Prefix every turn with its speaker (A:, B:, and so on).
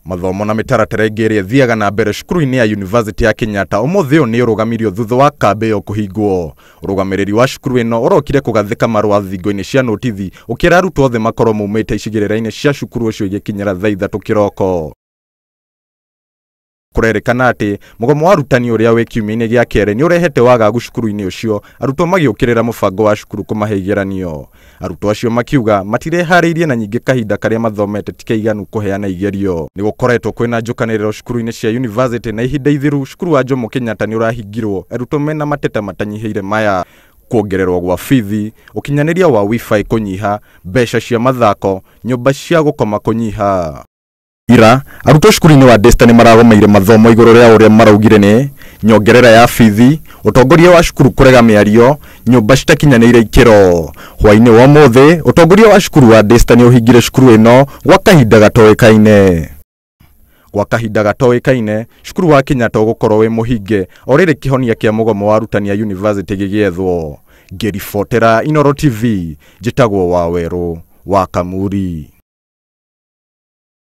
A: Mathomo na mĩtaratara ĩngĩ ĩrĩa ĩthiaga na mbere cukuru-inĩ ya University ya Kenyatta ũmũthĩ ũyũ nĩ ũrũgamirio thutha wa kambĩ ĩyo kũhingwo. Ũrũgamĩrĩri wa cukuru ĩno ũrokire kũgathĩka marũa thingo-inĩ cia notithi ũkĩra arutwo othe makorwo maumĩte icigĩrĩra-inĩ cia cukuru ũcio igĩkinyĩra thaa 3 kĩroko. Kũrerĩkana atĩ mũgomo wa arutani ũrĩa wĩ kiumia-inĩ gĩa kerĩ nĩ ũrehete wagagu cukuru-inĩ ũcio, arutwo magĩũkĩrĩra mũbango wa cukuru kũmahe igeranio. Arutwo acio makiuga matireharĩirie na nyingĩ kahinda karĩa mathomete ti kaiganu kũheana igerio. Nĩ gũkoretwo kwĩna njũkanĩrĩro cukuru-inĩ cia university na ihinda ithiru cukuru wa Jomo Kenyatta nĩ ũrahingirwo arutwo mena mateta matanyihĩire maya: kuongererwo gwa bithi, ũkinyanĩria wa wifi kũnyiha, mbeca cia mathako, nyũmba cia gũkoma kũnyiha. Ira arutwo cukuru-inĩ wa Daystar nĩ maragomeire mathomo igũrũ rĩa ũrĩa maraugire nĩ nyongerera ya bithi, ũtongoria wa cukuru kũrega mĩario, nyũmba citakinyanĩire ikĩro. Hwaĩ-inĩ wa ũmũthĩ ũtongoria wa cukuru wa Daystar nĩ ũhingire cukuru ĩno gwa kahinda gatoĩkaine. Gwa kahinda gatoĩkaine cukuru wa Kenyatta ũgũkorwo wĩ mũhinge o rĩrĩ kĩhonia kĩa mũgomo wa arutani a university gĩgĩethwo. Ngĩribotera Inooro TV, njĩtagwo Wawerũ wa Kamuri.